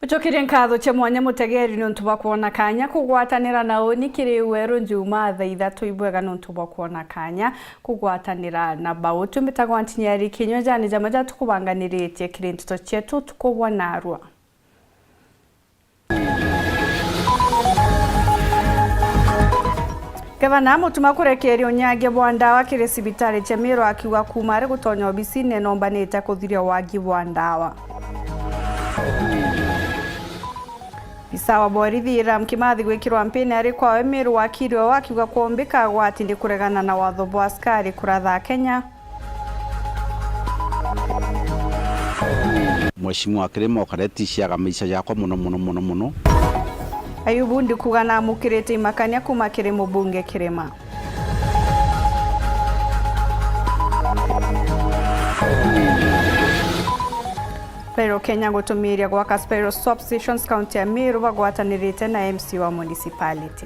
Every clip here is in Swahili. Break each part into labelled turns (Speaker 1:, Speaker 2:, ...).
Speaker 1: Ucokerie nkatho cia mwanya mutegeri nontu bwa kuona kanya kugwatanira na uni kiri weru njuma thaa ithatu ibwega nontu bwa kuona kanya kugwatanira na bautu mbitagwa ntinyari kinywa jani jama jatukubanganiritie kiri ntuto cietu tukubwa narua. Gavana Mutuma kurekeria unyagia bwa ndawa kiri cibitari cia Meru akiuga kuma ari gutonya obicine nombanite kuthiria wagi bwa ndawa. Bisawa borithi Ram Kimathi gwikirwa mpini ari kwawe Meru wakiri o akiuga kuombika gwati ndi kuregana na watho bwa askari kuratha Kenya.
Speaker 2: Mheshimiwa Kirima okaretishiaga maisha yakwa muno muno muno muno.
Speaker 1: Ayubu ndikuga na amukirite imakania kuma kiri mubunge Kirima. Spiro Kenya gutumiria gwaka Spiro swap stations county ya Meru bagwatanirite na MC wa municipality.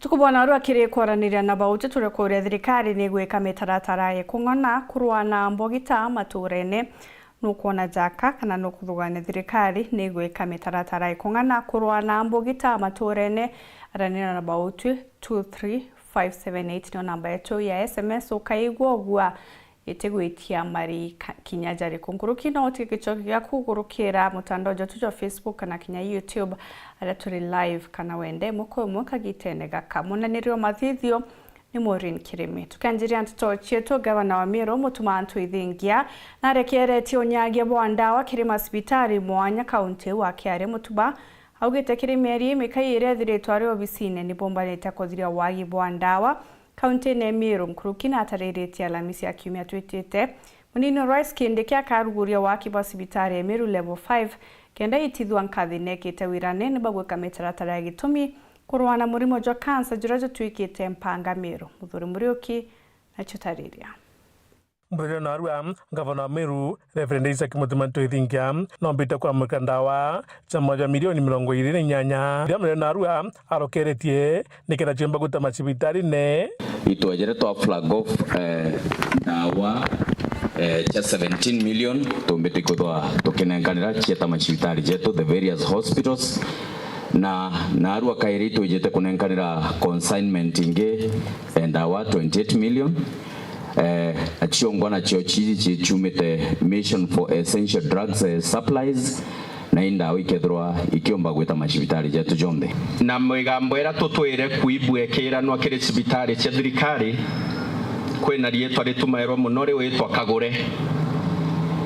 Speaker 1: Tukubona aru akiri kwaraniria na bauti turi kuria thirikari ni gwika mitaratara ikung'ona kurua na mbogita maturene nukuona jaka kana nukuthugania thirikari ni gwika mitaratara ikung'ana kurua na mbogita maturene aranira na bauti 23578 nio namba yetu ya SMS ukaigua ugua itigwitia mari kinya jariku nkuruki no utige gichoki giaku gurukira mutandao jetu jwa Facebook kana kinya YouTube aria turi live kana wende muko imwe kagitene gaka munanirio mathithio ni Maureen Kirimi. Tukianjiria ntuto cietu gavana wa Meru Mutuma Antu Ithingia na arekeretie unyagia bwa ndawa kirima cibitari mwanya kaunti wa Kiari. Mutuma augite kiri mieri mikai iria ithiritwe ari obicine ni bombanite kuthiria wagi bwa ndawa kaunti-ini Meru. Nkuruki na atariritie Alamisi ya kiumia twitite munini wa rais Kindiki akaruguria waki bwa cibitari ya Meru level 5 kenda itithwa nkathi nekite wirane ni bagwika mitaratara ya gitumi kurua na murimo jwa kansa juria jutuikite mpanga Meru. Muthuri Muriuki nachutariria.
Speaker 3: Muthenya narua gavana wa Meru Reverend Isaac Mutuma Ntoithingia nombite kwamũkĩra ndawa cia ja milioni 28 iria muthenya narua arokeretie niketha ciumba guta macibitari-inĩ.
Speaker 4: Itwejere twa flag off ndawa cha 17 million tumbite kwithwa tukinenganira cieta macibitari jetu the various hospitals na narua kairi twijite kunenganira consignment ingi ndawa 28 million achiongwa nacho chichi chichumite Mission for Essential Drugs Supplies na indawa ikethirwa ikiomba gwita macibitari jetu jonthe.
Speaker 5: Na migambo ira tutwire kuibua ikiranwa kiri cibitari cia thirikari kwina rietwa ritumairwo muno riwitwa Kagure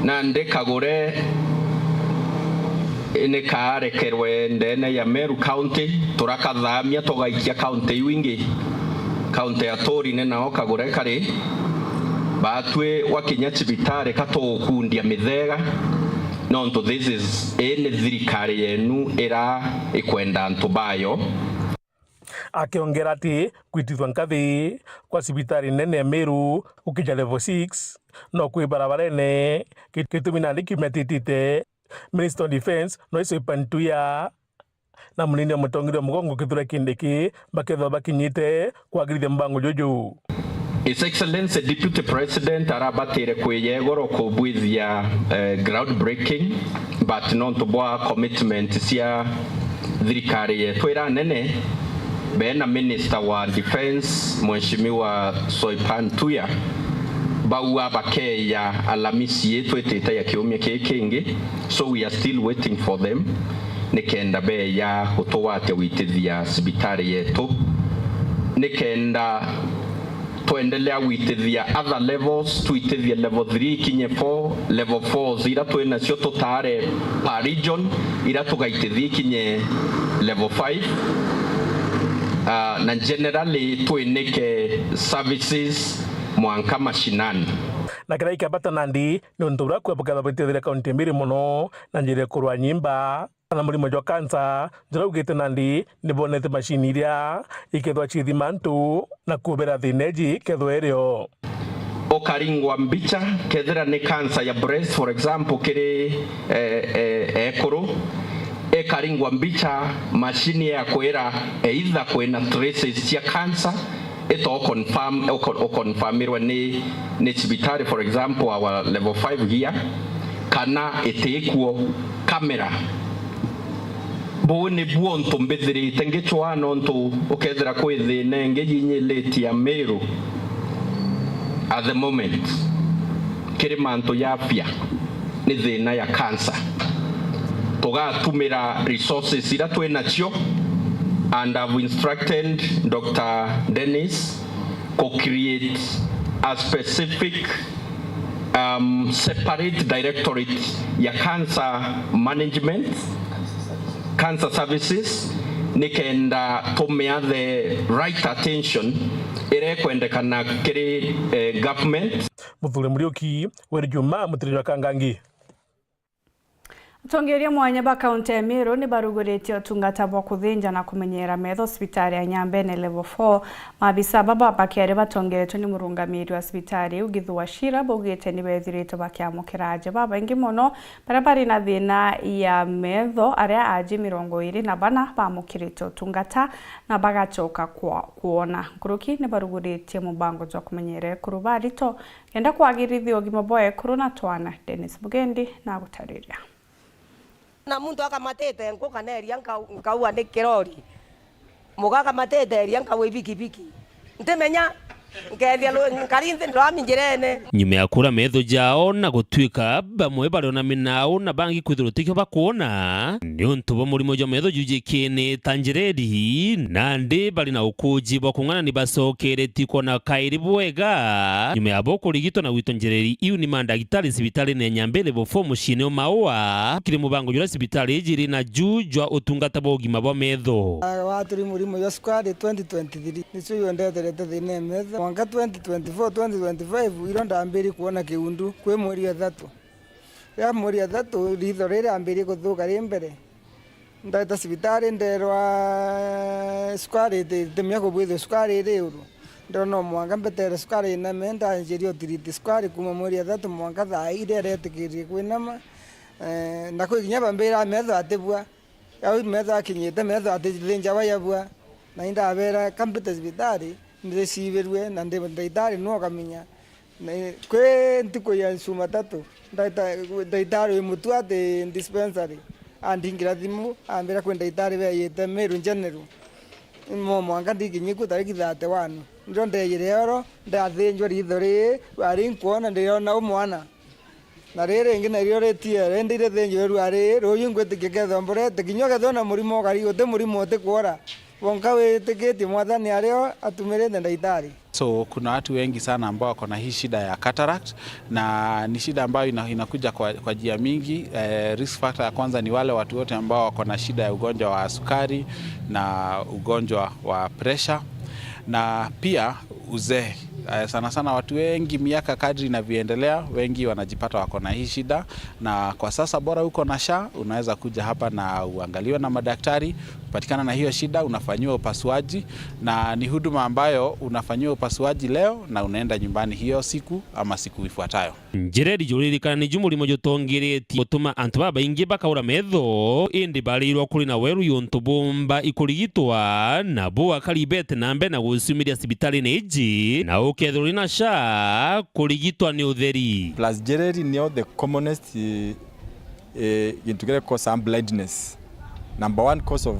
Speaker 5: na ndi Kagure ni kaarekerwe ndene ya Meru County turakathamia tugaikia county iu ingi county ya Turine nao Kagure kari batwe wakinya cibitari katukundia mithega nontu this is ini thirikari yenu ira ikwenda antu bayo.
Speaker 3: Akiongera ati kwitithwa nkathi kwa cibitari nene ya Meru gukija level 6 no kwi barabara-ini gitumi nandi kimetitite Minister of Defense Soipan Tuya na munini wa mutongoria mugongo Kithure Kindiki bakethwa bakinyite kwagirithia mubango juju.
Speaker 5: His Excellency Deputy President arabatire kwiyegoro kubwithia ground breaking but nontu bwa commitment cia thirikari yetu ira nene bena Minister wa Defense Mheshimiwa Soipan Tuya baua bakeya Alamisi yetu etete ya kiumia kingi, so we are still waiting for them nikenda beya gutuwatia witithia cibitari yetu nikenda twendelea witithia other levels twitithie level 3 kinye 4 level 4 ira twinacio tutare per region ira tugaitithia kinye level 5 na generally twinike services mwanka mashinani.
Speaker 3: Na kiria ikiambata nandi ni undu uria kwepuketha bwitithire kaunti Meru muno na njira kurwa nyimba na murimo jwa kansa njira ugite nandi nibonete machini iria ikethwa chithima antu na kubera thina eji kethwa irio.
Speaker 5: Ukaringwa mbicha kethira ni cancer ya breast for example kiri ekuru Ekaringwa mbicha mashini ya kwira either kwina traces cia cancer ito confirm okonfirmirwe ni cibitari, for example our level 5 here, kana itikuo kamera buu ni buo ntu mbithirite ngichwa nontu ukethira kwi thina ingi yinyilitie Meru at the moment kiri mantu ya afya ni thina ya cancer tugatumira resources ira twinacio, and I've instructed Dr. Dennis to create a specific separate directorate ya cancer management, cancer services, nikenda tumia the right attention irekwendekana kiri government.
Speaker 3: Muthure Muriuki weri Juma mutirira kangangi.
Speaker 1: Atongoria mwanya ba kaunti ya Meru ni baruguritie utungata bwa kuthinja na kumenyera metho cibitari ya Nyambene level 4. Maabisa baba bakiari batongeretwe ni murungamiri wa cibitari Githu Wachira baugite ni bethiritwe bakiamukira aje babaingi muno baria bari na thina ya metho aria aji 24 bamukirite utungata na bagacoka kuona. Nkuruki ni baruguritie mubango jwa kumenyera ekuru barito kenda kwagirithia ugima bwa ekuru na twana. Dennis Mugendi na gutariria.
Speaker 6: Na muntu akamatete nkuka neria nkaua ni kirori mugakamatete eria nkaua ibikibiki ntimenya nkethia nkarinthi ndiraminjirene.
Speaker 7: Nyuma ya kura metho jao na gutwika bamwe bariona minao na bangi kwithirwo tikio bakuona ni untu bwa murimo jwa metho jujikini ta njireri nandi bari na ukuji bwa kung'ana ni bacokereti kuona kairi bwega nyuma yabo kurigitwo na gwitwo njireri iu ni mandagitari cibitari ne Nyambene level 4 muciini o Maua kiri mubango jura cibitari ijiri na juu jwa utungata bwa ugima bwa metho.
Speaker 8: Waturi murimo jwa sukari 2023 nicio yondeterete thina metho mwanka 2024 2025 iro ndambiri kuona kiundu kwi mweri ithatu ya mweri ithatu ritho riri guthuka ri mbere ndaita cibitari nderwa sukari itimia kubwithio sukari iri uru ndona mwanka mbetere sukari iname ndanjirie utiriti sukari kuma mweri ithatu mwanka thaa iria iretikirie kwinama na kwi nginya bambira metho atibua au metho akinyite metho atithinjawa yabua na indabera kambite cibitari ndicibirwe na ndaitari no kaminya kwi ntuku ya Jumatatu ndaitari wi mutu ati dispensary andingira thimu ambira kwi ndaitari beyite Meru General mo mwanka ndikinyiku tariki 31 ndio ndeyire oro ndathinjwa ritho rii ari nkuona ndirona umwana na riri ingi nario ritiere ndire thinjwe rua rii ruyu ngwitikia kethwa mborete kinya ukethwa na murimo ukari uti murimo utikwora wonka witikitie mwathani ario atumirite ndaitari.
Speaker 9: So kuna watu wengi sana ambao wako na hii shida ya cataract, na ni shida ambayo inakuja kwa njia mingi. Risk factor ya kwanza ni wale watu wote ambao wako na shida ya ugonjwa wa sukari na ugonjwa wa pressure na pia uzee. Sana sana watu wengi miaka kadri inavyoendelea wengi wanajipata wako na hii shida, na kwa sasa bora uko na SHA unaweza kuja hapa na uangaliwe na madaktari, upatikana na hiyo shida unafanyiwa upasuaji, na ni huduma ambayo unafanyiwa upasuaji leo na unaenda nyumbani hiyo siku ama siku ifuatayo.
Speaker 7: Njireri juririkana ni jumurimo jutongeretie gutuma antu babaingi bakaura metho indi barirwa kuri na weru yuntu bumba ikurigitwa na bo akaribete nambe na guciumiria cibitari-ini iji na ukethirwo na SHA kurigitwa ni utheri.
Speaker 10: Plus jereri nio the commonest gintu kiria cause blindness. Number one cause of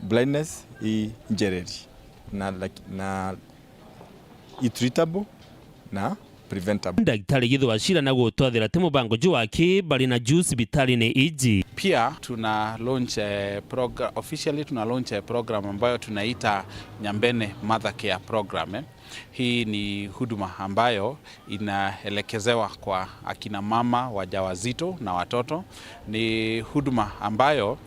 Speaker 10: blindness i njereri na like, na i treatable na preventable.
Speaker 7: Daktari Githu Wachira na gutwathira ti mubango ju wake bari na juu cibitari-ini iji.
Speaker 9: Pia tuna launch program, officially tuna launch program ambayo tunaita Nyambene Mother Care Program. Hii ni huduma ambayo inaelekezewa kwa akina mama wajawazito na watoto. Ni huduma ambayo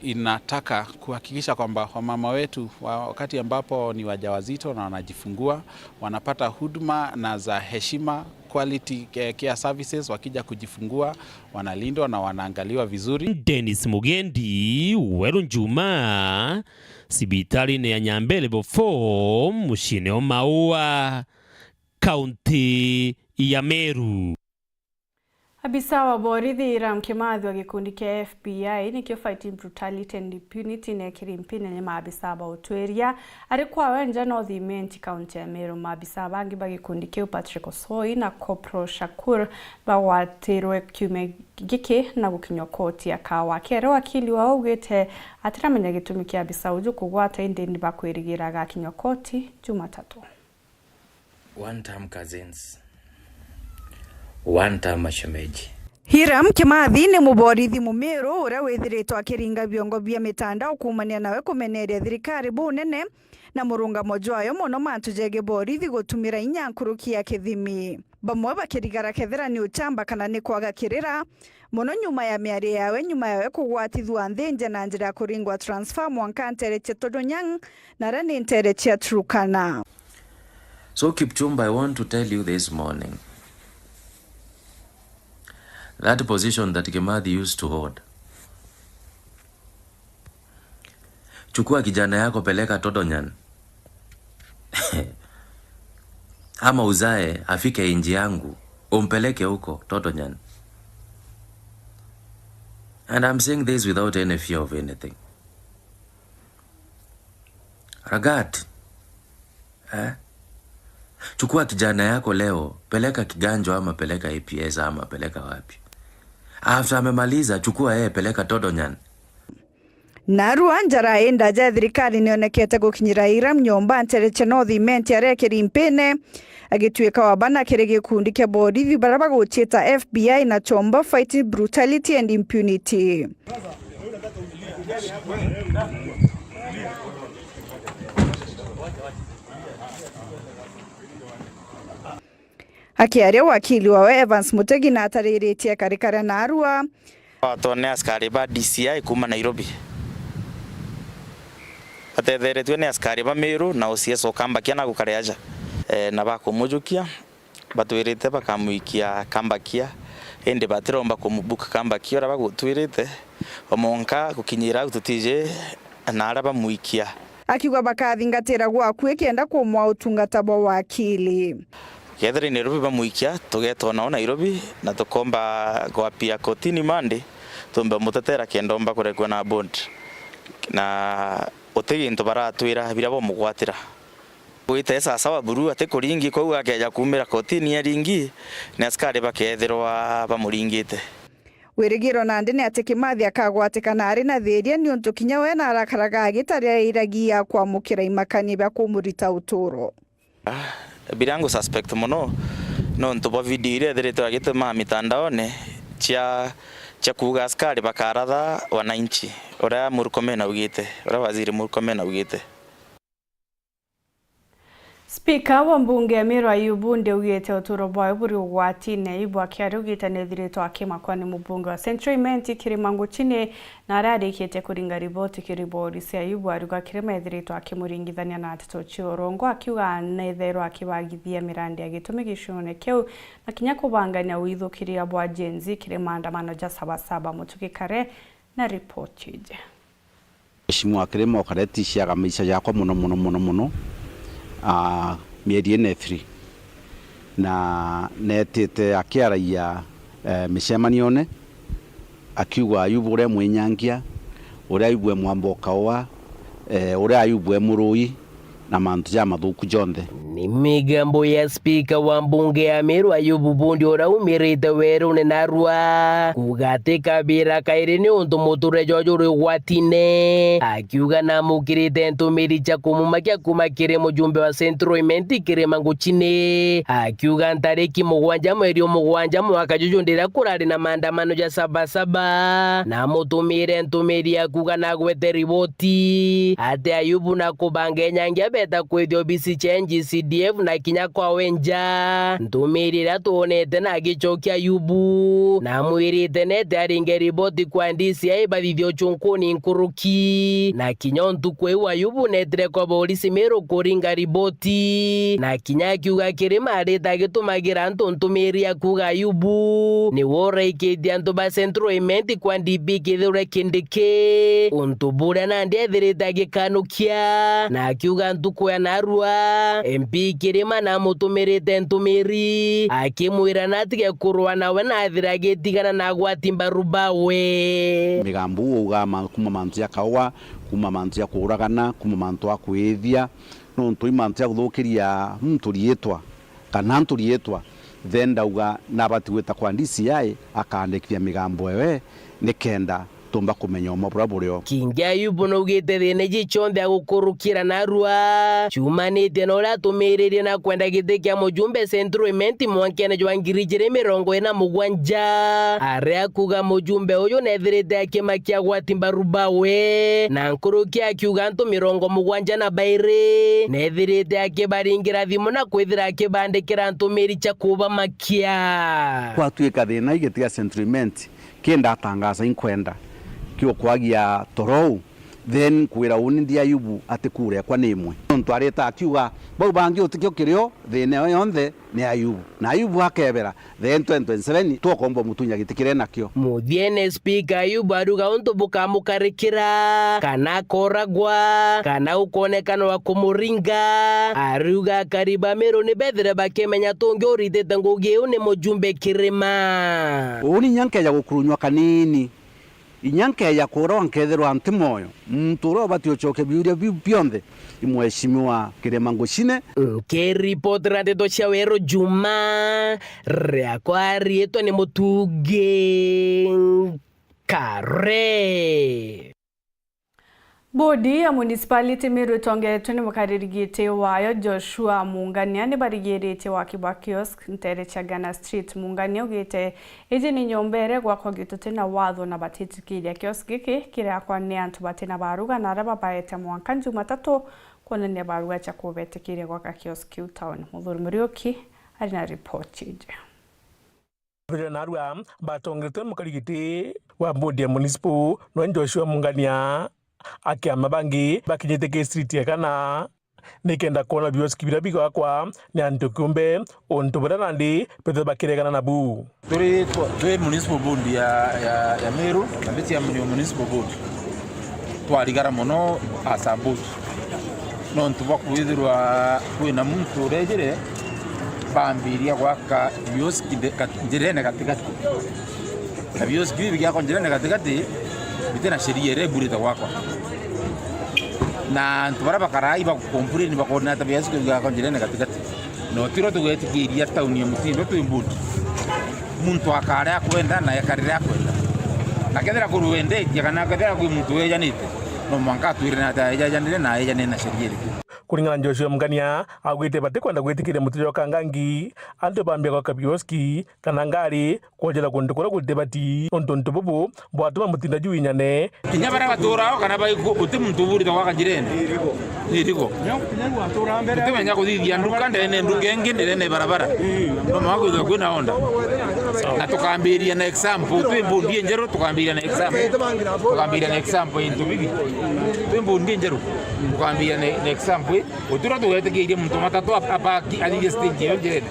Speaker 9: inataka kuhakikisha kwamba wamama wetu wakati ambapo ni wajawazito na wanajifungua wanapata huduma na za heshima, quality care services. Wakija kujifungua wanalindwa na wanaangaliwa vizuri.
Speaker 7: Dennis Mugendi, Weru Njuma, sibitari ya Nyambene level 4 muciini o Maua, kaunti ya Meru.
Speaker 1: Abisa wa borithi Hiram Kimathi wa gikundi kia FBI nikio Fighting Brutality and Impunity nekiri mpine ni maabisa ba utweria ari kwa wenja North Imenti kaunti ya Meru. Maabisa bangi ba gikundi kiu Patrick Osoi na Kopro Shakur bagwatirwe kiumia giki na gukinywa koti ya kawa kero. Wakili wao augite atiramenya gitumi kia abisa uju kugwata indi ni bakwirigira gakinywa koti Jumatatu.
Speaker 11: One time cousins, one time mashemeji.
Speaker 12: Hiram Kimathi ni muborithi mumiru uria withiritwo akiringa biongo bia mitandao kumania nawe kumeneria thirikari bunene na murungamo jwayo muno mantu jege borithi gutumira inya nkuruki ya kithimi. Bamwe bakirigara kethera ni uchamba kana ni kwaga kirira muno nyuma ya miario yawe nyuma yawe kugwatithwa nthi na njira ya kuringwa transfer mwanka ntere chia Todonyang na aria ni ntere chia Turkana.
Speaker 11: So Kipchumba, I want to tell you this morning that position that Kimathi used to hold, chukua kijana yako peleka Todonyan ama uzae afike inji yangu umpeleke huko Todonyan. And I'm saying this without any fear of anything. Ragat, eh? Chukua kijana yako leo, peleka Kiganjo ama peleka APS ama peleka wapi. After amemaliza, chukua yeye peleka Todonyan.
Speaker 12: Narua njara enda ja thirikari nionekete gukinyira Hiram nyomba ntereche North Imenti aria akiri mpene agituika wa bana kiri gikundi kia borithi baria baguchiita FBI na chombo Fighting Brutality and Impunity. Akiaria wakili wawe Evans Mutegi na atariritie karikara na Arua
Speaker 13: watone askari ba DCI kuma Nairobi batetheretwe ni askari ba Meru na OCS okambakia na gukareaja na bakumujukia batwirite bakamuikia kambakia indi batiromba kumubuka kambakia ora bagutwirite omonka gukinyira tutije na ara bamuikia.
Speaker 12: Akiuga bakathingatira gwaku ikienda kumwa utungata bwa wakili
Speaker 13: kethira Nairobi bamuikia tugetwo nao Nairobi na tukomba gwapia kotini mande tumbe mutetera kendomba kurekwa na bond na utigintu baratwira bira bomugwatira gwita sasa wa buru ati kuringi kuu akeja kumira kotini ya ringi ni askari bakethirwa bamuringite.
Speaker 12: Wirigiro na ndini ati Kimathi akagwatikana ari na thiria ni untu kinya we na arakaraga agitaria iragia kwamukira imakani bya kumurita uturo.
Speaker 13: Birango suspect muno no ntu video iria ethiritwe agituma mitandaone chia kuuga askari bakaratha wananchi uria Murkomen augite, uria waziri Murkomen augite.
Speaker 1: Spika wa mbunge ya Meru Ayubu Ndeugite uturo bwayo buri ugwatine. Ayubu akiaria ugite nethiritwo akimakwa ni mubunge wa Central Imenti Kirima Nguchine na aria arikite kuringa riboti kiri borisi. Ayubu ariuga Kirima ethiritwo akimuringithania na Atito Chiurongo akiuga netherwo akibagithia mirandi ya gitumi gicione kiu na kinya kubangania withukiria bwa Gen Z kiri maandamano ja Sabasaba. Mutukikare na ripoti ije.
Speaker 2: Mheshimiwa Kirima okaretishiaga maisha yakwa muno muno muno muno mieri ene 3 na netite akiaraia micemanione akiuga Ayubu uria mwinyangia uria Ayubu mwamboka wa uria Ayubu murui na mantu ja mathuku jonthe.
Speaker 14: Ni migambo ya spika wa mbunge ya Meru Ayubu Bundi uraumirite werune narua kuga ati kabira kairi ni untu muture jojo uri ugwatine akiuga namukirite ntumiri cha kumumakia kuma kiri mujumbe wa Central Imenti Kirima Nguchine akiuga ntariki 7 mweri 7 mwaka juju ndira kurari na maandamano ja Sabasaba na mutumire ntumiri akuga nagwete riboti ati Ayubu na kubanga nyangia beta kwithio bisi change CDF na kinya kwa wenja ntumirira tuonete na gichokia Ayubu na mwirite nete aringe riboti kwa DCI bathithio chunkuni nkuruki na kinya ntuku iu Ayubu netire kwa polisi Meru kuringa riboti na kinya kiuga Kirima arita gitumagira ntu ntumiria kuga Ayubu ni woreikitie antu ba Central Imenti kwa DP kithure kindiki untu buria na ndiethirite agikanukia na akiuga ntuku ya narua MP MP Kirima na mutumirite ntumiri akimwira natige kurwa nawe nathira agitigana na agwati mbaru bawe
Speaker 2: migambo uga kuma mantu ya kawa kuma mantu ya kuragana kuma mantu ya kwithia nontu imantu ya guthukiria muntu rietwa kana ntu rietwa then ndauga nabati gwita kwa DCI akandikithia migambo ewe nikenda tumba kumenya ũma bũrĩa bũrĩo.
Speaker 14: Kingi Ayubu naugite thina iji chonthe agukurukira narua ciumanite na uria atumiririe na kwenda giti kia mujumbe Central Imenti mwankene jwa 2027 aria kuga mujumbe uyu nethirite akimakia gwati mbaru bawe na nkuruki akiuga antu 72 nethirite akibaringira thimu na kwithira akibandikira ntumiri cha kubamakia
Speaker 2: kwatuika thina igiti Central Imenti kinda tangaza inkwenda kio kwagia torou then kwira uni ndi Ayubu ati kura kwa ni imwe nontu areta akiuga bau bangi utikio kirio thina yonthe ni Ayubu na Ayubu akebera then 2027 tuokombo mutunya gitikire nakio
Speaker 14: muthiene speaker Ayubu aruga untu bukamukarikira kana koragwa kana ukonekana wa kumuringa aruga kariba Meru ni bethire bakimenya tungi uritite ngugi iu ni mujumbe Kirima
Speaker 2: uni nyankeja gukurunywa kanini inyankeya kurwa nkethirwa nti moyo muntu uria ubati ucoke biuria biu bionthe imweshimiwa Kirima Ngucine.
Speaker 14: Nkiripotera nteto cia Weru Juma riakwa rietwa ni Mutugi Kare.
Speaker 1: Bodi ya municipality Meru itongeretwe ni mukariri wayo Joshua Mungania ni barigirite waki bwa kiosk ntere cha Ghana Street. Mungania ugite iji ni nyomba ere gwakwa gitute na watho na batitikiria kiosk giki kirakwa ni antu batina baruga na aria babaete mwanka Jumatatu kuonania baruga cha kubetikiria gwaka kiosk kiu town. Muthuri Muriuki ari na ripoti ije.
Speaker 3: Narua batongeretwe mukarigiti wa bodi ya municipal no Joshua Mungania akiama bangi bakinyite ke street ya kana nikenda kuona bioski biria bigwakwa ni antu kiumbe untu buria nandi bethe bakiregana nabu.
Speaker 15: Turi twi municipal board ya Meru na biti ya municipal board twarigara muno as a board no ntu bakwithirwa kwina muntu urejire bambiria gwaka bioski njirene katikati na bioski bibi giakwa njirene katikati bitena sheria ere burite gwakwa na antu baria bakarai bagukomplain bakona ta bioski giakwa njirene katikati no tiro tugetikiria tauni ya mutindo twi board muntu akare akwenda na ekarire akwenda na kethira kuruendetie kana kethira kwi muntu wejanite no mwanka twire na ta ejanire na ejanire na sheria iriku.
Speaker 3: Kuringana na Joshua Mungania agwite batikwenda gwitikiria mutiro kangangi antu bambia gwaka bioski kana ngari kwonjera kundu kuria gwite bati untu ntu bubu bwatuma mutinda juu inyane
Speaker 15: kinya baria baturao kana uti muntu uburite gwaka njirene irigo utimenya kuthithia nduka ndene nduka ingi ndirene barabara no mwanka kwithirwa kwina onda na tukambiria na example twi mbundi njeru tukambiria na example tukambiria na example into bibi twi mbundi njeru tukambiria na example utura tugetikirie muntu matatu apaki athithie stage iyo njirene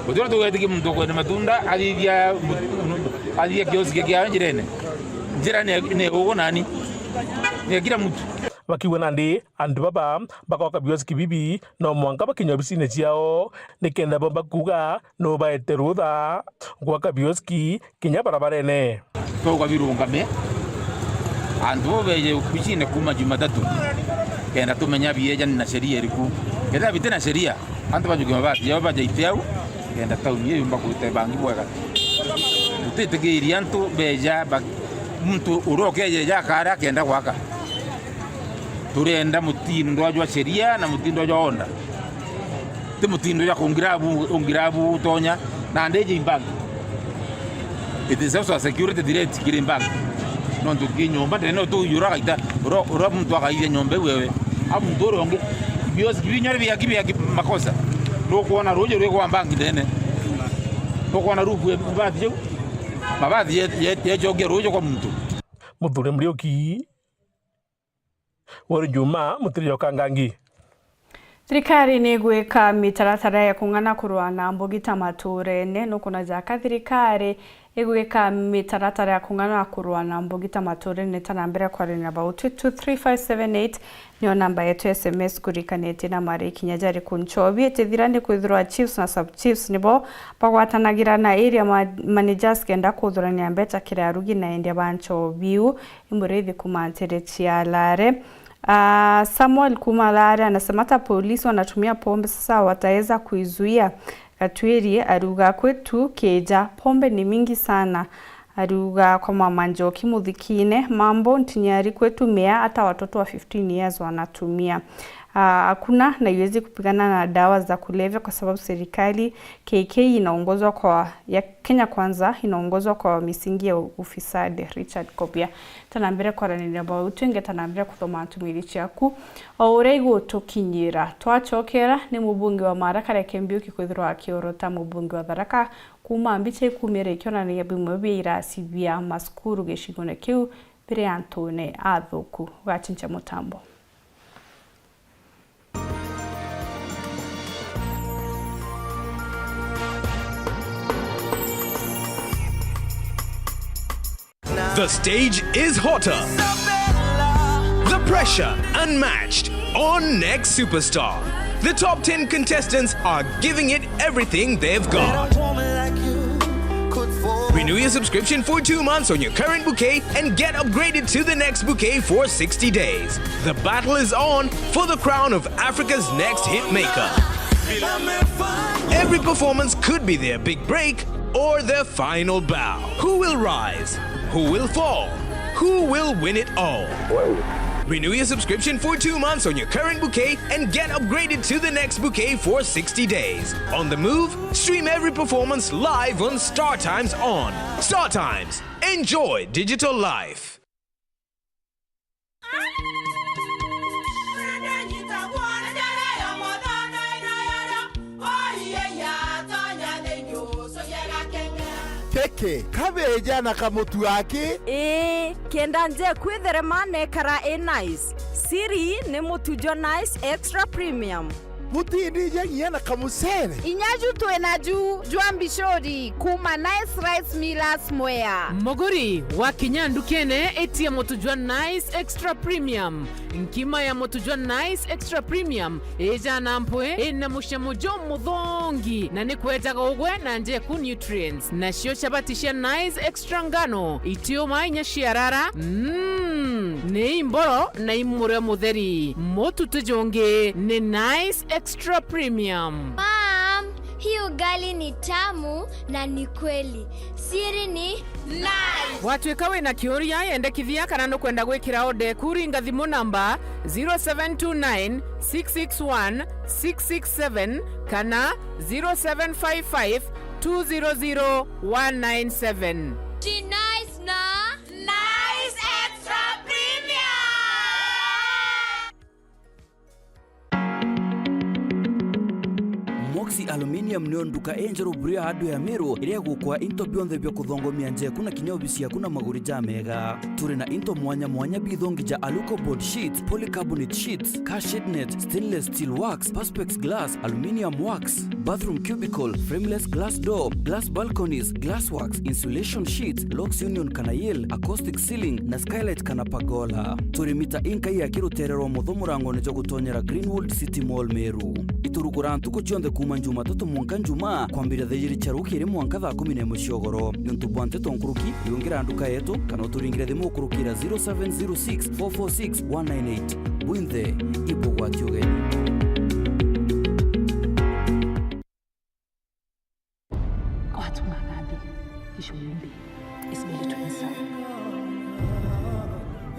Speaker 15: utura tugetikie muntu kwenda matunda athithia kioski kia njirene njira ne ugo nani ne kila mtu
Speaker 3: bakiuga nandi andu baba bakoka bioski bibi no mwanka bakinywa obisine ciao nikenda bomba kuga no baete rutha gwaka bioski kinya barabarene
Speaker 15: twauga birungame andu bo beje kubicine kuma Jumatatu kenda tumenya bieja na sheria iriku kenda bite na sheria antu bajuge mabati yao bajaite au kenda tauni iyo mbakuite bangi bwega tutitikiria antu beja muntu urokeje jakara kenda gwaka turenda mutindo jwa sheria na mutindo jwa onda ti mutindo ja kungirabu utonya na ndeje imbangi it is also a security threat kiri imbangi no ntuki nyomba tene tu yura kaita ro muntu akaire nyomba wewe amuntu oronge biosi binyore byaki byaki makosa no kuona roje rwe kwa bangi tene no kuona rufu mabati mabati yejoge roje kwa muntu
Speaker 3: Muthuri Muriuki Weru Juma mutirio kangangi.
Speaker 1: Thirikari nĩ gwĩka mĩtaratara ya kũng'ana kũrũa na mbũgita matũũra-inĩ nũkũna jaka thirikari ĩgwĩka mĩtaratara ya kũng'ana kũrũa na mbũgita matũũra-inĩ tanambere kwaranĩria about 23578 nĩyo namba yetu ya SMS kurikanĩtie na mari ikinya jari kunchobi ĩtĩthira nĩ kwithirwa chiefs na sub chiefs nibo bagwatanagira na area managers kenda kuthurania mbeca kira arugi na endia ba nchobiu imurithi kumantere chialare. Samuel Kumalare anasema hata polisi wanatumia pombe, sasa wataweza kuizuia. Katwiri aruga kwetu keja pombe ni mingi sana. Aruga kwa mama Njoki Muthikine mambo ntinyari kwetu mea hata watoto wa 15 years wanatumia. Hakuna na iwezi kupigana na dawa za kulevya kwa sababu serikali KK inaongozwa kwa ya Kenya Kwanza inaongozwa kwa misingi ya ufisadi. Richard Kobia tanambire kwaranĩria bau twinge tanambire kuthoma ntumiri ciaku o uria igutukinyira twachokera ni mubunge wa Mara Kareke Mbiuki kwithirwa akiorota mubunge wa Tharaka kuma mbicha ikumire ikionanagia bimwe bia irasi bia masukuru gicigo-inĩ kiu mbere ya Antone athuku gachincha mutambo.
Speaker 16: The stage is hotter. The pressure unmatched on Next Superstar. The top 10 contestants are giving it everything they've got. Renew your subscription for 2 months on your current bouquet and get upgraded to the next bouquet for 60 days. The battle is on for the crown of Africa's next hit maker. Every performance could be their big break or their final bow. Who will rise? Who will fall? Who will win it all? Renew your subscription for 2 months on your current bouquet and get upgraded to the next bouquet for 60 days. On the move, stream every performance live on Star Times On. Star Times, enjoy digital life.
Speaker 17: Keke kabeja na kamutu ake
Speaker 18: ĩĩ kenda nje kwitherema nekara ĩ nice siri nĩ mũtujo nice extra premium
Speaker 17: mutindije nginya na kamucere
Speaker 19: inyaju twina ju jwa mbicori kuma Nice Rice Millers Mwea
Speaker 20: muguri wa kinya ndukene etia mutujwa Nice Extra Premium nkima ya mutujwa Nice Extra Premium eja na mpwe ina mushemujo muthongi na ni kwetaga ugwe na njeku nutrients na cio chabati cia Nice Extra ngano itio mainya ciarara ni imboro na imure mutheri mutu tujonge ni Nice Extra Premium.
Speaker 21: Mom, hii ugali ni tamu na ni kweli. Siri ni nice.
Speaker 20: Watuika wina kiuria yendekithia kana nukwenda gwikira ode kuringa thimu namba 0729 661 667 kana 0755 200 197.
Speaker 21: Nice na Nice Extra Premium.
Speaker 22: Moxie Aluminium nio nduka enjeru buria handu ya Meru iria gukwa into bionthe bia kuthongomia njeku na kinya obisi yaku na maguri jamega. Turi na into mwanya mwanya bithongi ja aluco board sheets, polycarbonate sheets, car shade net, stainless steel works, perspex glass, aluminium works, bathroom cubicle, frameless glass door, glass balconies, glass works, insulation sheets, locks union kana yale, acoustic ceiling na skylight kana pagola. Turi mita inka ya kirutererwa mutho murango nejo gutonyera Greenwood City Mall Meru. Iturugura ntuku cionthe kuma Jumatatu mwanka Njuma kwambira thaa cia rukiri mwanka thaa 11 ciogoro niontu bwa nteto nkuruki yongira nduka yetu kana uturingire thimu ukurukira 0706 446 198 bwinthe ibugwati ugeni.
Speaker 23: Wathi ungakabi ngisho yimbi esibelethweni sakho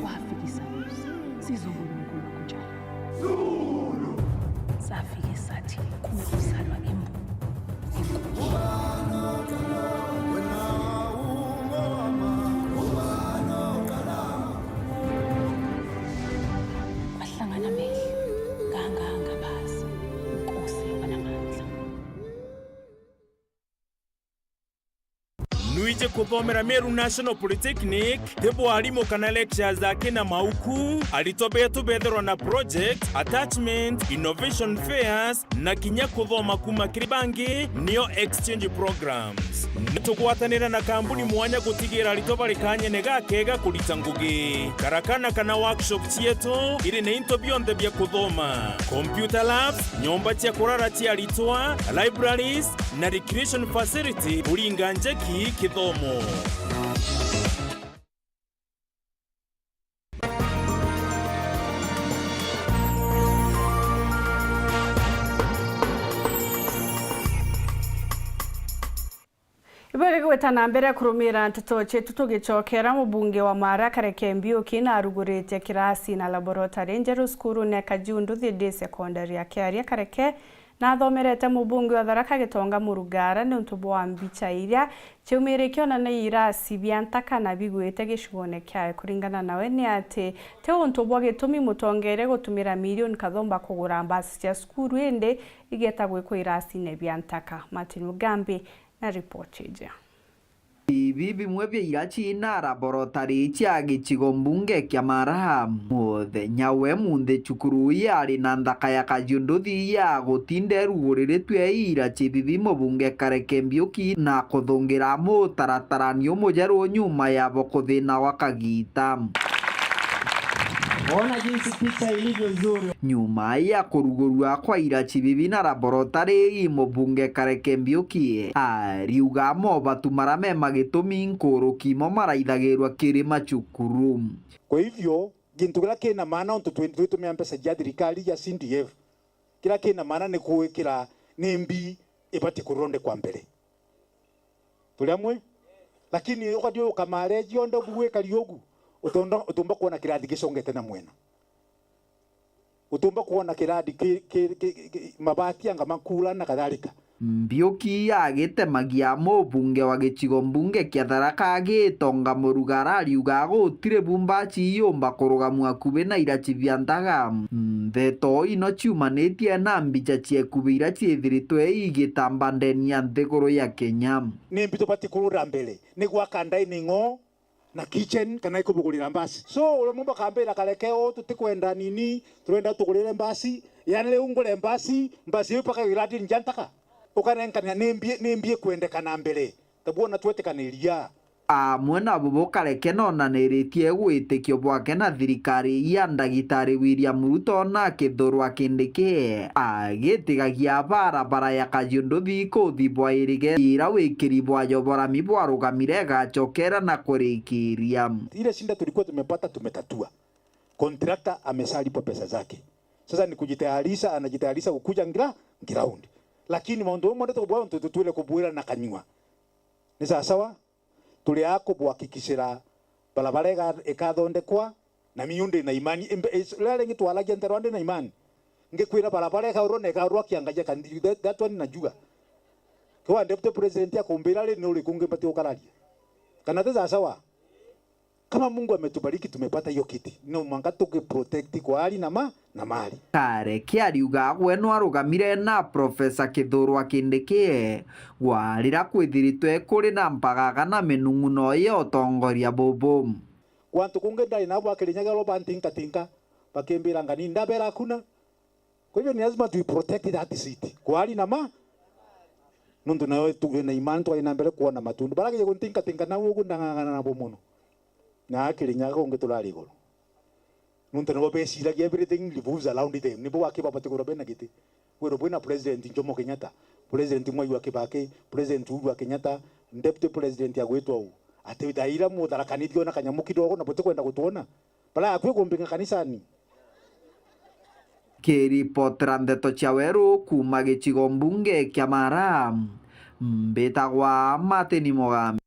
Speaker 23: wafikisa sizobona unkulunkulu kunjalo safike sathi kuzalwa imbu bahlangana amehlo ngangangabazi inkosi yoba namandla.
Speaker 4: Nwije kuthomera Meru National Polytechnic te bwarimu kana lectures ake na mauku arutwo betu betherwa na project attachment innovation fairs na kinya kuthoma kuma kiri bangi nio exchange programs. Nitugwatanira na kambuni mwanya gutigira arutwo bari kanyene gakega kurita ngugi karakana kana workshop cietu iri na into bionthe bia kuthoma computer labs nyomba cia kurara cia aritwa libraries na recreation facility kuringa njeki kithomo.
Speaker 1: Ibere gwetana mbere kurumira nteto chetu tugicokera mubunge wa Mara Kareke Mbiuki na arugurite kirasi na laboratory njeru skuru ne Kajundu Thidi Secondary akiaria Kareke na athomerete mubunge wa Tharaka Gitonga Murugara ni untu bwa mbicha iria chiumire kionana irasi bia ntaka na bigwite gicigone kiae kuringana nawe ni ati te untu bwa gitumi mutongere gutumira milioni kathomba kugura mbasi cia skuru indi igeta gwikwo irasi ne bia ntaka. Martin Mugambi na ripoti ija.
Speaker 5: Ibi bimwe bya irachi na laboratory cia gicigo mbunge kia Mara muthenya we munthe cukuru yari na nthaka ya Kajunduthi ya gutinde ruguriritwe irachi bibi mubunge Kareke Mbiuki na kuthungira mutaratara ni mujeru nyuma yabo kuthina wa kagita.
Speaker 6: Ona jinsi picha ilivyo nzuri.
Speaker 5: Nyuma ya kurugurua kwa irachi bibi na laboratory mubunge Kareke Mbiuki ariuga mobatu marame magitumi nkuruki mo maraithagirwa kiri macukuru.
Speaker 24: Kwa hivyo gintu kila kina maana onto twitumia mpesa ya thirikari ya CDF kila kina maana ni kuwikira ni mbi ibati kuronde kwa mbere tuliamwe, lakini ukadio ukamareji ondo buwe kaliogu utumba kuona kirathi gicongete na mwena utumba kuona kirathi mabati anga makula na kadhalika.
Speaker 5: Mbiuki agitemagia mubunge wa gicigo mbunge kia Tharaka Gitonga Murugara ariuga gutire bumbachi yumba kurugamwa kubi na irachi bia ntaga. Ndeto ino ciumanitie na mbicha ciekubi iria ciithiritwe igitamba ndeni ya nthiguru ya Kenya.
Speaker 24: Ni mbi tubati kurura mbere ni gwaka dining hall na kitchen kana ikubugurira mbasi so ule mumba kambira Kareke o tutikwenda nini turenda tugurire mbasi yani le ungure mbasi mbasi mpaka iradi njantaka ukarenkania nimbie kwendekana mbere tabuona twetekaniria.
Speaker 5: Amwe nabo bo Kareke nonaniritie gwitikio bwake na thirikari ya ndagitari William Ruto na Kithurwa Kindiki agitigagia barabara ya Kajunduthi kuthi bwairige ira wikiri bwayo borami bwarugamire gachokera na kurikiria.
Speaker 24: Ile shinda tulikuwa tumepata tumetatua. Contractor amesalipa pesa zake. Sasa ni kujitayarisha, anajitayarisha kukuja ground. Lakini maundu mamwe ndetwo tutwile kubuira na kanyua. Ni sawa sawa? Tuliako bwakikishira barabara ikathondekwa na miundi na imani lele ngitwalagia nterwande na imani ngikwira barabara ikaurwo ikaurwo kiangaja kandi that one najua kwa deputy president yakumbira ri ni uri kungi bati ukararia kana teza sawa. Kama Mungu ametubariki tumepata hiyo kiti no mwanga tuki protect kwa hali na na mali.
Speaker 5: Kareke ariuga we no arugamire na Professor Kithurwa Kindiki gwarira kwithiritwe kuri na mpagaga na minung'uno ya utongoria bubu.
Speaker 24: Kwantu kunge ndai nabo akirinyaga lo bantinka tinka bakimbira ngani ndabera kuna. Kwa hivyo ni lazima tu protect that seat kwa hali na nundu nayo tuge na imani twa ina mbere kuona matundu baragije kuntinka tinka na ugu ndang'ang'ana nabo muno na akirinyaga unge tulari iguru nuntu nabo beciragia everything revolves around them nibo wakibabate kurwo bena giti kwirwo bwina president Jomo Kenyatta, president Mwai wa Kibaki, president Uhuru Kenyatta, deputy president agwitwa u ati thaira mutharakanithio na kanyamu kidogo na butikwenda gutuona bara akwi kumbinga kanisani.
Speaker 5: Kiripotera ndeto cia weru kuma gicigo mbunge kia Mara mbitagwa Martin Mugambi.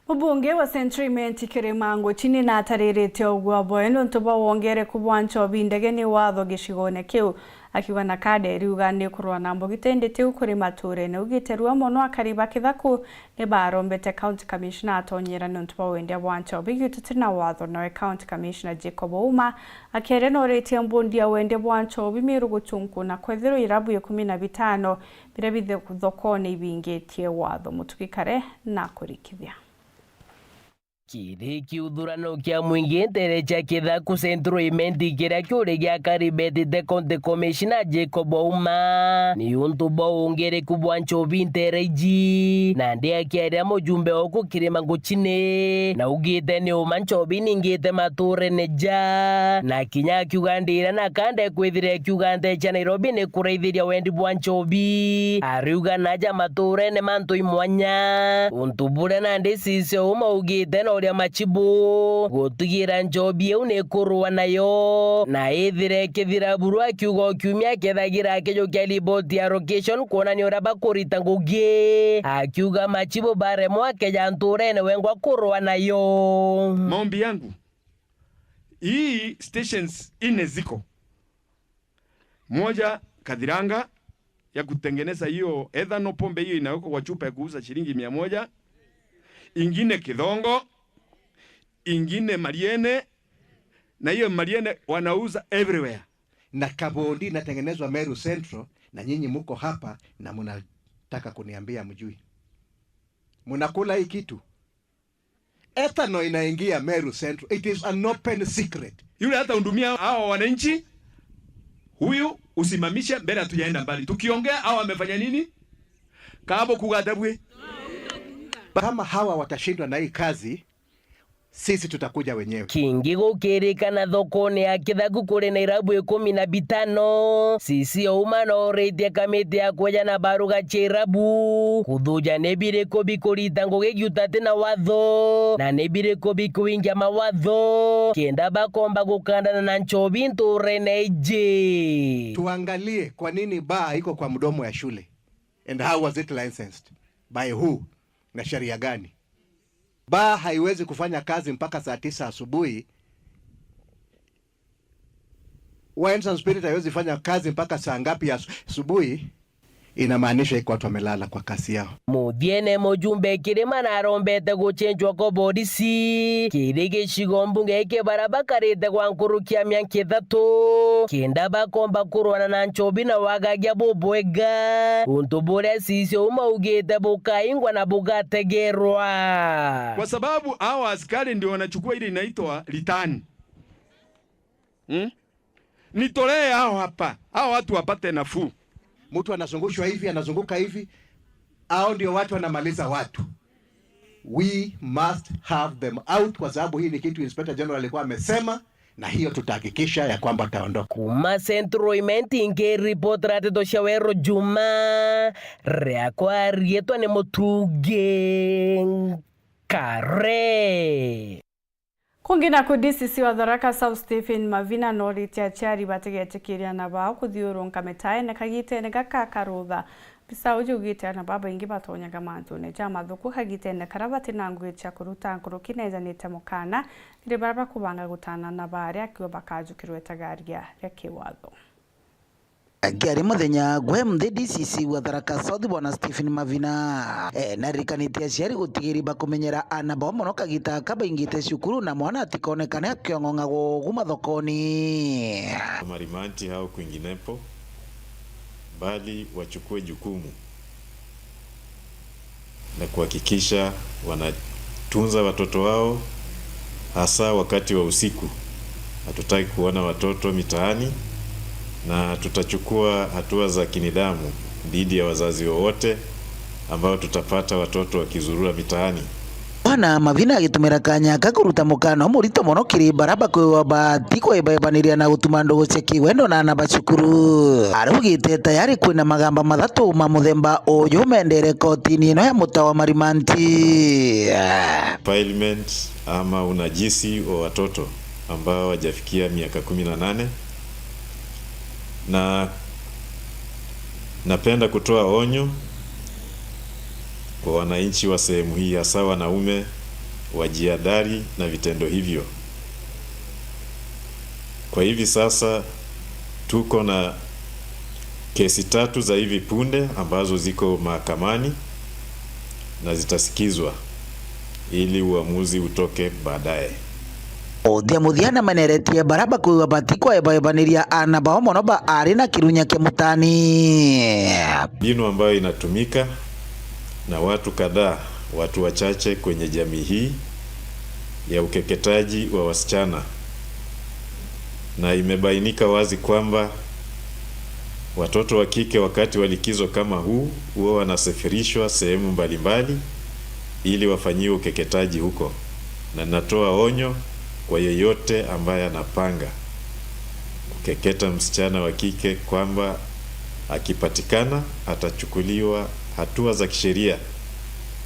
Speaker 1: Mubunge wa Centriment Kirimango chini na ataririte uguo boe nuntu bwa wongere kubwancho bindege ni watho gicigone kiu Akiuga na kade riuga ni kurwa na mbogite ndete kuri mature ne ugite rua mono akariba kithaku ni barombete county commissioner atonyera nontu ba wendia bwa nchobi gitu na watho nawe county commissioner Jacob Ouma akere no retie mbundia wendia bwa nchobi Miru guchunku na kwethero irabu ya 15 bira bithe thokone ibingetie watho mutukikare na kurikithia.
Speaker 14: Kiri kiuthurano kia mwingi ntere cha kithaku Central Imenti kiria kiuri gia karibetite county commissioner Jacob Ouma ni untu bwa ungereku bwa nchobi ntere iji na ndi akiaria mujumbe oku kirima nguchini na ugite ni uma nchobi ningite mature neja na kinya akiuga ndira na kande kwithire akiuga nte cha Nairobi ni kuraithiria wendi bwa nchobi ariuga naja mature ne mantu imwanya untu buria na ndi sisio uma ugite na uria machibu gutugira njobi eu ni kurua nayo na ithire kithira buru akiuga kiumia kethagira akijukia riboti ya location kuonania uria bakurita ngugi akiuga machibu baremwo akeja nturene wengwa kurua nayo.
Speaker 7: Maombi yangu hii stations ine ziko moja Kathiranga ya kutengeneza hiyo ethanol pombe hiyo inawekwa kwa chupa ya kuuza shilingi 100, ingine Kithongo, ingine Mariene, na hiyo Mariene wanauza everywhere.
Speaker 8: Na kabondi inatengenezwa Meru Central, na nyinyi muko hapa na mnataka kuniambia mjui. Mnakula hii kitu. Ethanol inaingia Meru Central. It is an open secret.
Speaker 7: Yule hata undumia hao wananchi, huyu usimamishe mbele hatujaenda mbali. Tukiongea hao wamefanya nini? Kabo kugadabwe.
Speaker 8: Kama hawa watashindwa na hii kazi, sisi tutakuja wenyewe.
Speaker 14: Kingi gukirikana thokoni ya kithaku kuri na irabu 15 sisi Ouma no ritie kamiti ya kweja na baruga cha irabu kuthuja ni biriko bikurita ngugi giutate na watho na ni biriko bikuingia mawatho kienda bakomba gukandana na nchobi nturene iji.
Speaker 8: Tuangalie kwa nini baa iko kwa mdomo ya shule and how was it licensed by who na sheria gani? Baa haiwezi kufanya kazi mpaka saa 9 asubuhi. Wines and Spirit haiwezi fanya kazi mpaka saa ngapi asubuhi? Inamaanisha iko watu wamelala kwa kasi yao.
Speaker 14: Muthiene mujumbe kirima na arombete guchenjwa kwa borisi kiri gicigo mbunge kibarabakarite gwa nkurukia miaka 3 kinda bakomba kurwana na nchobi na wagagia bubwega untu buria sisio umaugite bukaingwa na bugategerwa
Speaker 7: kwa sababu hawa askari ndio wanachukua ile inaitwa litani. Nitolee hao hapa, hao watu wapate nafuu.
Speaker 8: Mtu anazungushwa hivi, anazunguka hivi, hao ndio watu wanamaliza watu. We must have them out kwa sababu hii ni kitu Inspector General alikuwa amesema, na hiyo tutahakikisha ya kwamba taondoka.
Speaker 14: Kuma Central Imenti inge report rateto Shawero Juma reakwa rietwa ni Mutuge Kare.
Speaker 1: Kungina ku DCC wa Tharaka South Stephen Mavina noritie aciari batigeetikiria na bao kuthiurunka mitaene kagitene gaka karutha mbica uju ana baba ingi batonyaga mantune ja mathuku kagitene karia batina ngugi cia kuruta nguruki nejanite mukana ri baria bakubanga gutana na baria akiuga bakajukirwo itagaria ria kiwatho.
Speaker 9: Ngiari muthenya gwe mthi DCC wa Tharaka South bwana Stephen Mavina naririkanite aciari gutigiri bakumenyera ana bao muno kagita kabaingite cukuru na mwana atikonekane akiong'ong'agwo gu mathokoni
Speaker 10: marimanti au kwinginepo, bali wachukue jukumu na kuhakikisha wanatunza watoto wao, hasa wakati wa usiku. Hatutaki kuona watoto mitaani, na tutachukua hatua za kinidhamu dhidi ya wazazi wowote ambao tutapata watoto wakizurura mitaani.
Speaker 9: Bwana Mavina agitumira kanya ka kuruta mukano murito muno kiri baraba kwiwa bahati kwibebaniria na gutuma ndugu cia kiwendo na ana bacukuru arugite tayari kwina magamba mathatu ma muthemba uyu mendere kotini ino ya mutawa Marimanti.
Speaker 10: Defilement ama unajisi wa watoto ambao hawajafikia miaka 18, na napenda kutoa onyo kwa wananchi wa sehemu hii, hasa wanaume, wajiadhari na vitendo hivyo. Kwa hivi sasa tuko na kesi 3 za hivi punde ambazo ziko mahakamani na zitasikizwa ili uamuzi utoke baadaye.
Speaker 9: Othia muthiana maneretie Baraba kwiwa bati kwaebaebaniria ana bao mono ba ari na kirunya kia mutani.
Speaker 10: Mbinu ambayo inatumika na watu kadhaa, watu wachache kwenye jamii hii ya ukeketaji wa wasichana, na imebainika wazi kwamba watoto wa kike wakati wa likizo kama huu huwa wanasafirishwa sehemu mbalimbali ili wafanyiwe ukeketaji huko, na natoa onyo kwa yeyote ambaye anapanga kukeketa msichana wa kike kwamba akipatikana atachukuliwa hatua za kisheria,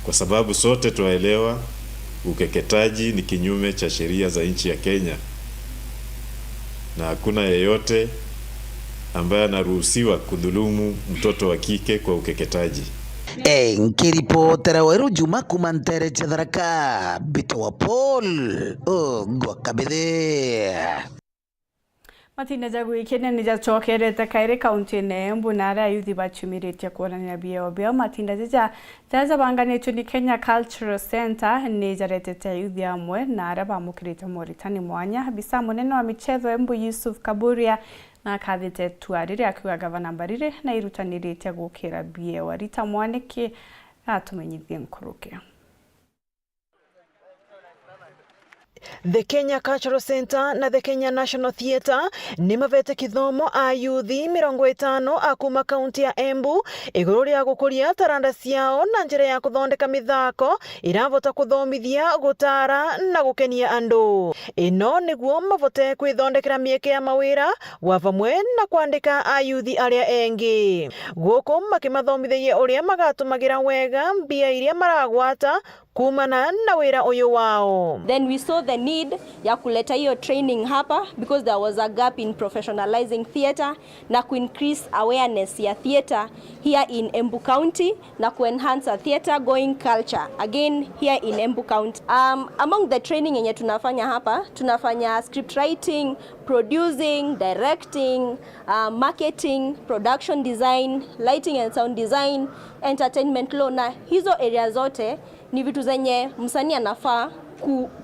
Speaker 10: kwa sababu sote twaelewa ukeketaji ni kinyume cha sheria za nchi ya Kenya, na hakuna yeyote ambaye anaruhusiwa kudhulumu mtoto wa kike kwa ukeketaji.
Speaker 9: Nkiripotera Weru Juma kuma Ntere Tharaka, Bito wa Paul Gwakabithe.
Speaker 1: Matinda ja gwikenia nĩ jacokerete kairi kaunti-inĩ ya Embu na arĩa ayuthi bachumirĩtie kuonania bieo biao. Matinda jaja jajabanganĩtio nĩ Kenya Cultural Center nĩ jaretete ayuthi amwe na arĩa bamũkĩrĩte moritani mwanya. Bisa mũnene wa michetho Embu Yusuf Kaburia na akathĩte itua rĩrĩa akiuga gavana Mbarire na irutanĩrĩtie gũkĩra bieo. Rita Mwaniki atumenyithie nkuruki.
Speaker 2: The Kenya Cultural Center na The Kenya National Theatre nĩ mavete kithomo a yuthi 50 a kuma kaunti ya Embu iguru ria gukuria taranda ciao na njira ya kuthondeka mithako iravota kuthomithia, gutara na gukenia andu. Ino niguo mavote kwithondekera mieke ya mawira wa vamwe na kwandika a yuthi aria engi guku makimathomithagia uria magatumagira wega mbia iria maragwata kumana na wira uyu wao.
Speaker 11: Then we saw the need ya kuleta hiyo training hapa because there was a gap in professionalizing theater na ku increase awareness ya theater here in Embu County na ku enhance a theater going culture again here in Embu County. Among the training yenye tunafanya hapa, tunafanya script writing, producing, directing, marketing, production design, lighting and sound design, entertainment law, na hizo area zote ni vitu zenye msanii anafaa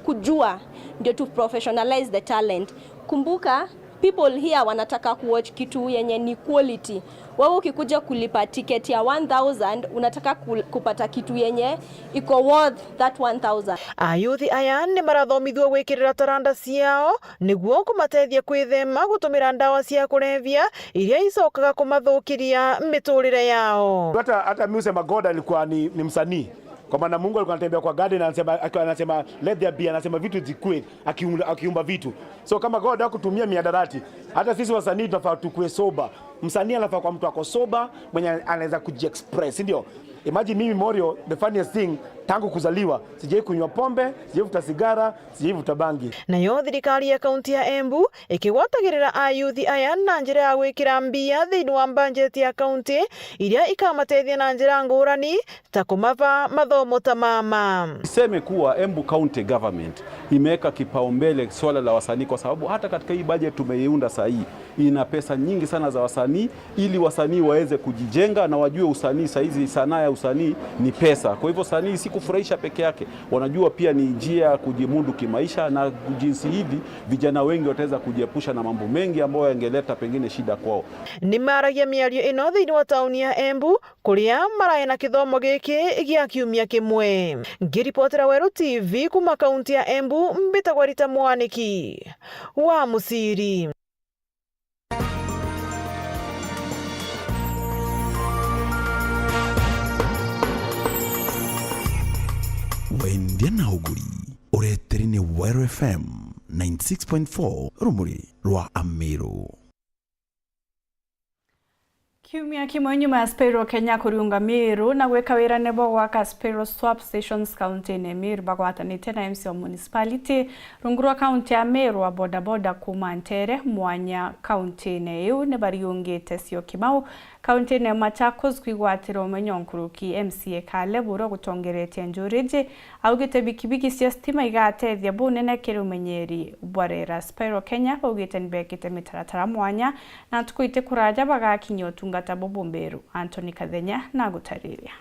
Speaker 11: kujua ndio to professionalize the talent. Kumbuka people here wanataka kuwatch kitu yenye ni quality. Wewe ukikuja kulipa ticket ya 1000 unataka kupata kitu yenye iko worth that 1000.
Speaker 2: Ayuthi aya nĩ marathomithio gwĩkĩrĩra taranda ciao nĩguo kũmateithia kwĩthema gũtũmĩra ndawa cia kũrebia iria icokaga kũmathũkĩria mĩtũrĩre yao.
Speaker 12: Hata mimi usema God alikuwa ni msanii. Kwa maana Mungu alikuwa anatembea kwa garden anasema let there be, anasema vitu zikue, akiumba vitu. So kama God hakutumia miadarati, hata sisi wasanii tunafaa tukue sober. Msanii anafaa kwa mtu ako sober, mwenye anaweza kujiexpress, ndio? Imagine mimi Morio, the funniest thing, tangu kuzaliwa sijai kunywa pombe, sijai vuta sigara, sijai vuta bangi.
Speaker 2: Nayo thirikari ya kaunti ya Embu ikigwatagirira ayuthi aya na njira ya gwikira mbia thiini wa bajeti ya kaunti iria ikamateithia na njira ngurani ta kumava mathomo ta mama.
Speaker 13: Niseme kuwa Embu County Government imeweka kipaumbele swala la wasanii kwa sababu hata katika hii budget tumeiunda saa hii ina pesa nyingi sana za wasanii ili wasanii waweze kujijenga na wajue usanii saa hizi, sanaa ya usanii ni pesa. Kwa hivyo sanii si kufurahisha peke yake, wanajua pia ni njia ya kujimudu kimaisha, na jinsi hivi vijana wengi wataweza kujiepusha na mambo mengi ambayo yangeleta pengine shida kwao.
Speaker 2: Ni maragia miario ino thiini wa tauni ya Embu kuria marae na kithomo giki gia kiumia kimwe. Ngiripotera Weru TV kuma kaunti ya Embu, mbitagwa Rita Mwaniki wa Musiri.
Speaker 25: Wendia na uguri ureteri ni Weru FM 96.4 rumuri rwa Amiru.
Speaker 1: Kiumia kimwe nyuma ya Spiro Kenya kuriunga Meru na gwika wira nebo gwaka Spiro Swap Stations kaunti-ini Meru bagwatanite na MC wa municipality rungu rwa kaunti ya Meru wa bodaboda kuma Ntere mwanya kaunti-ini iu ni bariungite Syokimau kaunti-ini ya Machakos kwigwatira umenyo nkuruki MCA Caleb uria gutongeretie njuriji augite bikibiki cia stima igatethia bunene kiri umenyeri bwarera. Spiro Kenya baugite nibekite mitaratara mwanya na ntuku ite kuraja bagakinyia utungata bubumbiru. Anthony Kathenya na gutariria.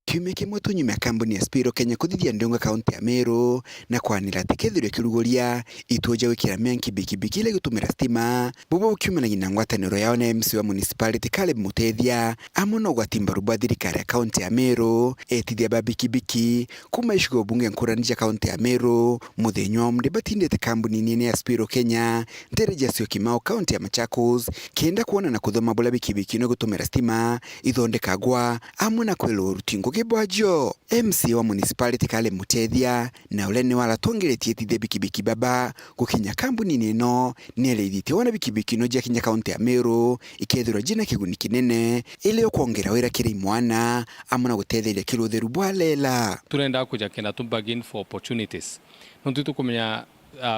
Speaker 3: Kiumia kimwe tu nyuma ya kambuni ya Spiro Kenya kuthithia ndunga kaunti ya Meru na kwanira ati kethirwe kiruguria ituo ja gwikira mianki bikibiki ila igutumira stima bubu bukiumanagia na ngwataniro yao na MC wa municipality Caleb Mutethia amwe na ugwati mbaru bwa thirikari ya kaunti ya Meru etithia ba bikibiki kuma icigo bunge nkurani cia kaunti ya Meru muthenya wa mndi batindite kambuni nene ya Spiro Kenya ntere ja Syokimau kaunti ya Machakos kienda kuona na kuthoma bula bikibiki no gutumira stima ithondekagwa amwe na kwelwo rutingo gibwajio. MC wa municipality Caleb Mutethia na ule ni wala tongeretie tithe bikibiki baba gukinya kambuni neno nieleithitie wona bikibiki no jakinya kaunti ya Meru ikethirwa jina kiguni kinene ile yokwongera wira kiri mwana amwe na gutetheria kirutheru bwalela.
Speaker 15: Turenda kuja kenda tu bargain for opportunities nontu tukumenya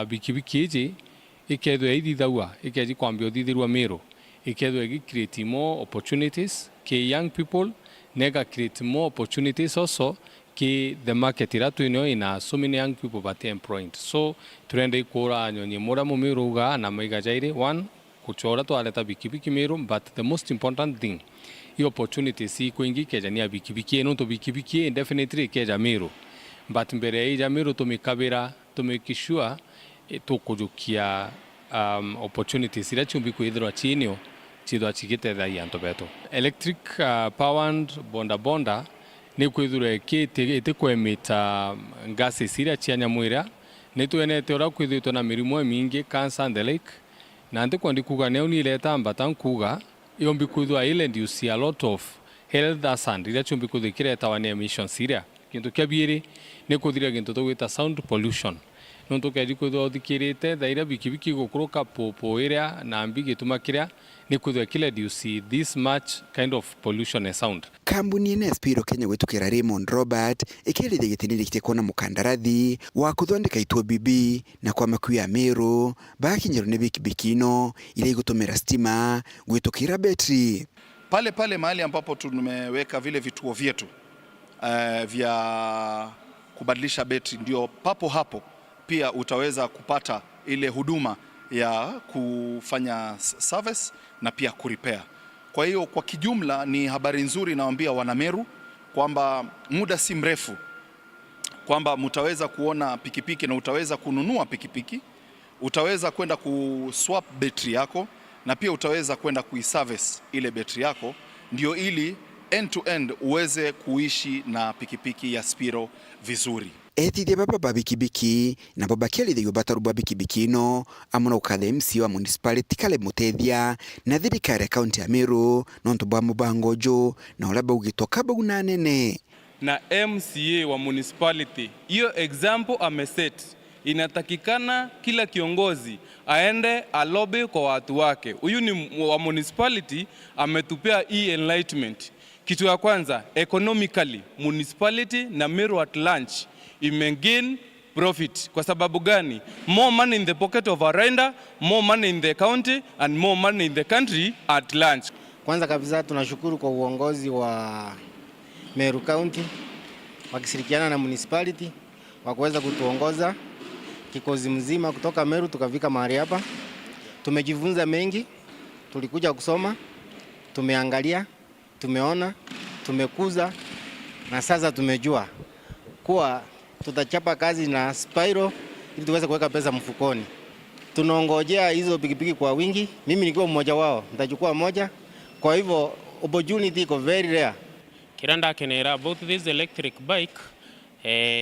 Speaker 15: bikibiki iji ikethirwa ithithaua ikeji kwambia uthithirwa Meru ikethirwa igi create more opportunities ki young people nega create more opportunities also ki the market ira twinio ina so many young people but employed. So turenda ikura nyonyi mura mumiruga na maiga jaire one kuchora twareta bikibiki Meru, but the most important thing i opportunities ikwingi keja ni bikibiki eno to bikibiki definitely keja Meru, but mbere ya Meru tumikabira tumikishua tukujukia opportunities ira chumbi kwithirwa chinio chithwa chigiteethagia antu betu. Electric powered bonda bonda ni kwithirwa itikwemita gases iria cia nyamu iria ni twenete uria kwithirtwe na mirimu mingi cancer and the like, na ntikwendi kuga neu ni ireta mbata nkuga yombi kwithirwa ireduce a lot of health hazard iria chumbi kwithirwa ikiretawa ni emissions iria. Kintu kia biiri ni kuthiria gintu tugwita sound pollution nontu keji kwithirwa uthikirite thaa iria bikibiki gukuruka popo iria na mbi gituma kiria ni kwithirwa ikireduce this much kind of pollution and sound.
Speaker 3: Kambuni ene ya Spiro Kenya gwitukira Raymond Robert ikirithia gitinirikitie kuona mukandarathi wa kuthondeka ituo bibi na kwa makui ya Meru bakinyirwo ni bikibiki ino iria igutumira stima gwitukira betri.
Speaker 16: Pale pale mahali ambapo tumeweka vile vituo vyetu vya kubadilisha betri, ndio papo hapo pia utaweza kupata ile huduma ya kufanya service na pia kurepair. Kwa hiyo kwa kijumla ni habari nzuri, nawaambia wana Meru kwamba muda si mrefu kwamba mtaweza kuona pikipiki na utaweza kununua pikipiki, utaweza kwenda kuswap betri yako na pia utaweza kwenda kuiservice ile betri yako, ndio ili end to end uweze kuishi na pikipiki ya Spiro vizuri.
Speaker 3: Etithia baba ba bikibiki nabo bakiarithagio bataru bwa bikibiki ino amwe na gukatha MC wa municipality Caleb Mutethia na thirikari ya kaunti ya Meru nontu bwa mubango uju na uria baugitwo kabau na nene.
Speaker 17: Na MCA wa municipality hiyo example ameset, inatakikana kila kiongozi aende alobe kwa watu wake. Huyu ni wa municipality ametupea hii enlightenment. Kitu ya kwanza, economically municipality na Meru at lunch imegain profit. Kwa sababu gani? More money in the pocket of a rider, more money in the county and more money in the country at lunch.
Speaker 18: Kwanza kabisa tunashukuru kwa uongozi wa Meru County wakishirikiana na municipality wa kuweza kutuongoza kikosi mzima kutoka Meru tukafika mahali hapa. Tumejifunza mengi, tulikuja kusoma, tumeangalia, tumeona, tumekuza na sasa tumejua kuwa tutachapa kazi na Spiro ili tuweze kuweka pesa mfukoni. Tunaongojea hizo pikipiki kwa wingi, mimi nikiwa mmoja wao nitachukua moja. Kwa hivyo opportunity iko very rare.
Speaker 26: Kiranda kenera about this electric bike,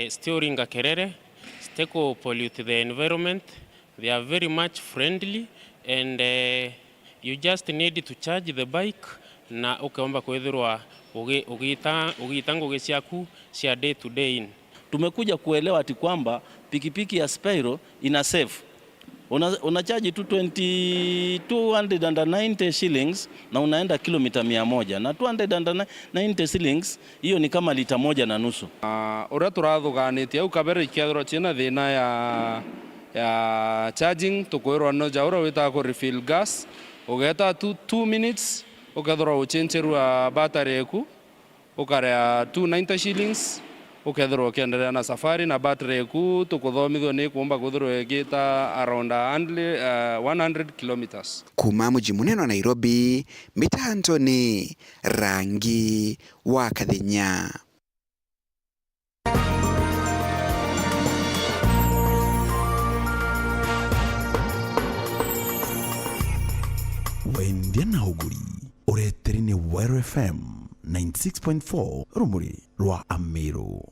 Speaker 26: steering kerere steko pollute the environment. They are very much friendly and you just need to charge the bike na ukaomba kwithirwa ugiita ngugi ciaku cia day to day in.
Speaker 27: Tumekuja kuelewa ati kwamba pikipiki ya Spiro ina save. Una charge tu 290 shillings na unaenda kilomita 100, na 290 shillings hiyo ni kama lita 1.5.
Speaker 17: Uria turathuganitie au kabere ikethirwa china thina ya charging tukwirwa no ja uria witaga ku refill gas ugeta tu 2 minutes ukethirwa uchencherua battery eku ukarea 290 shillings
Speaker 4: Ukethirwa ukiendelea na safari na battery eku tukuthomithio ni kumba kwithirwa igita around 100 kilometers.
Speaker 3: Kuma muji munene wa Nairobi, Mbita Anthony Rangi wa Kathenya.
Speaker 25: Wendia na uguri ureteri ni Weru FM 96.4 rumuri rwa Amiru.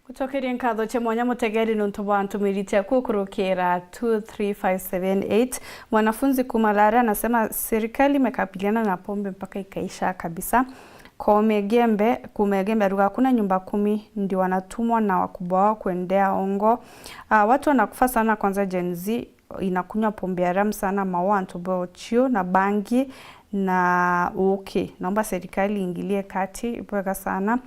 Speaker 1: Kutokeria nkatho che mwanya mutegeri nuntu bwa ntumirite kukurukira 23578. Mwanafunzi kumalare anasema serikali imekabiliana na pombe mpaka ikaisha kabisa. Kumegembe aruga hakuna nyumba 10 ndio wanatumwa na wakubwa wao kuendea ongo. Watu wanakufa sana, kwanza Gen Z inakunywa pombe haramu sana, maua antobochio na bangi na uki. Naomba serikali ingilie kati ipweka sana.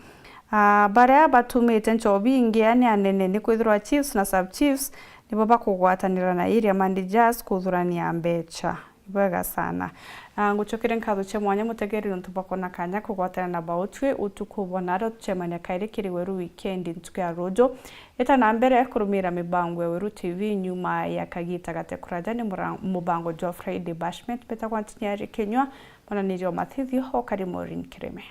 Speaker 1: Baria batumite nchobi ingi yani anene ni kwithirwa chiefs na sub chiefs nibo bakugwatanira na area managers kuthurania mbecha ibwega sana. Nguchokere nkatho che mwanya mutegeri ntu bakona kanya kugwatana na bautwe utuku bonaro chemania kaire kiri Weru weekend ntuku ya rojo eta na mbere kurumira mibango ya Weru TV nyuma ya kagita gate kuraja ni mubango jo Friday bashment peta kwa ntinyari kenywa mwana nirio mathithio okari Maureen Kireme.